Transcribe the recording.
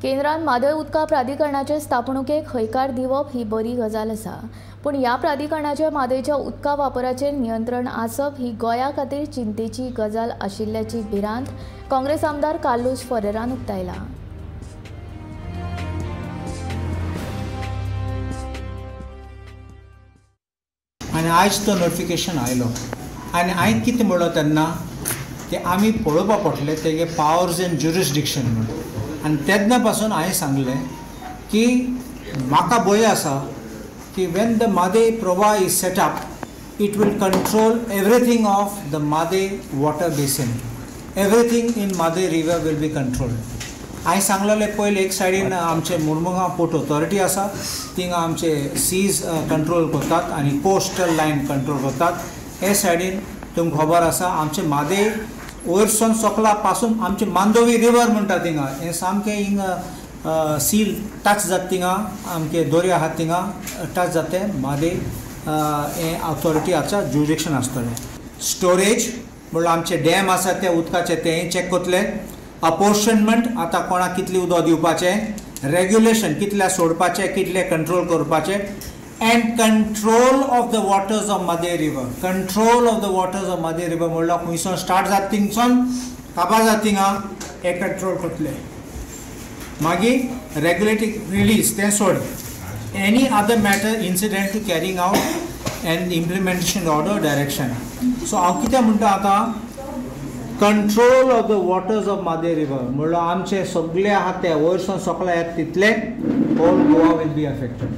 केंद्रान म्हादय उदका प्राधिकरणाचे स्थापणुकेक हयकार दिवप ही बरी गजाल आसा, पूण ह्या प्राधिकरणाचे म्हादयच्या उदका वापराचेर नियंत्रण आसप ही गोंया खातीर चिंतेची गजाल आशिल्ल्याची भिरांत काँग्रेस आमदार कार्लुस फेरेरान उक्तायला। आनी आयज तो नोटिफिकेशन आयलो आनी हांवें कितें म्हणलो तेन्ना ते आमी पळोवपा पडटलें तेगे पावर्स एंड ज्युरिसडिक्शन म्हणून। आनी तेन्ना पासून हांवें सांगलें की म्हाका भंय आसा की when the Mhadei Prova is set up it will control everything of the Mhadei water basin, everything in Mhadei river will be controlled. हांवें सांगलेलें पयलें एक सायडीन आमचे मुरमुगांव पोर्ट ऑथॉरिटी आसा, थिंगा आमचे सीज कंट्रोल करतात आनी कोस्टल लायन कंट्रोल करतात। हे सायडीन तुमकां खबर आसा आमचे म्हादय वयरसून सोकला पासून आमचे मांडोवी रिवर म्हणटा थिंगा, हें सामकें हिंगा सील टच जाता, थिंगा आमचे दर्या आहा थिंगा टच जाता म्हादय हें ऑथॉरिटी आसा ज्युरिडिक्शन आसतलें। स्टोरेज म्हणल्यार आमचे डॅम आसा ते उदकाचे तेंय चॅक करतले, अपोर्शनमेंट आतां कोणाक कितलें उदक दिवपाचें, रेग्युलेशन कितल्या सोडपाचें, कितलें कंट्रोल करपाचें, and control of the waters of Mhadei river. Control of the waters of Mhadei river म्हणल्यार खुंयसून स्टार्ट जाता थिंगसून काबार जाता थिंगा हें कंट्रोल करतले। मागीर रेगुलेटिंग रिलीज तें सोड, any other matter incident to carrying out and implementation order direction. So हांव कितें म्हणटा आतां, control of the waters of Mhadei river म्हणल्यार आमचे सगळे आहा ते वयरसून सोकला येता तितले whole Goa will be affected.